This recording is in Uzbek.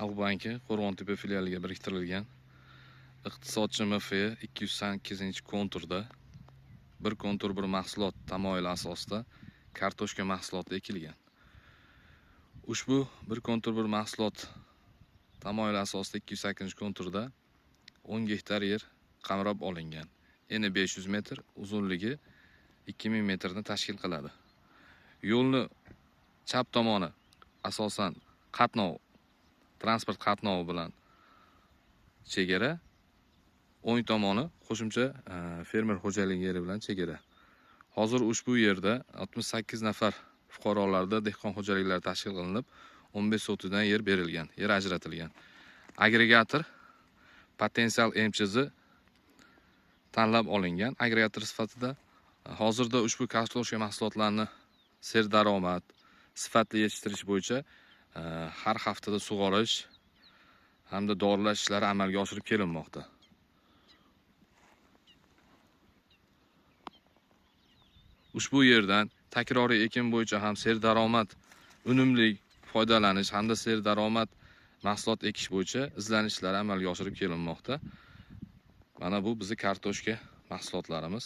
Xalq banki Qo'rg'ontepa filialiga biriktirilgan Iqtisodchi MFE 208-konturda bir kontur bir mahsulot tamoyili asosida kartoshka mahsuloti ekilgan. Ushbu bir kontur bir mahsulot tamoyili asosida 208-konturda 10 gektar yer qamrab olingan. Eni 500 metr, uzunligi 2000 metrni tashkil qiladi. Yo'lni chap tomoni asosan qatnov, transport qatnovi bilan chegara, o'ng tomoni qo'shimcha fermer xo'jaligi yeri bilan chegara. Hozir ushbu yerda 68 nafar fuqarolarda dehqon xo'jaliklari tashkil qilinib, 15 sotixdan yer berilgan, yer ajratilgan. Agregator potensial MChZ tanlab olingan agregator sifatida. Hozirda ushbu kartoshka mahsulotlarini serdaromad, sifatli yetishtirish bo'yicha har haftada sug'orish hamda dorilash ishlari amalga oshirib kelinmoqda. Ushbu yerdan takroriy ekin bo'yicha ham serdaromad, unumli foydalanish hamda serdaromad mahsulot ekish bo'yicha izlanishlar amalga oshirib kelinmoqda. Mana bu bizning kartoshka mahsulotlarimiz.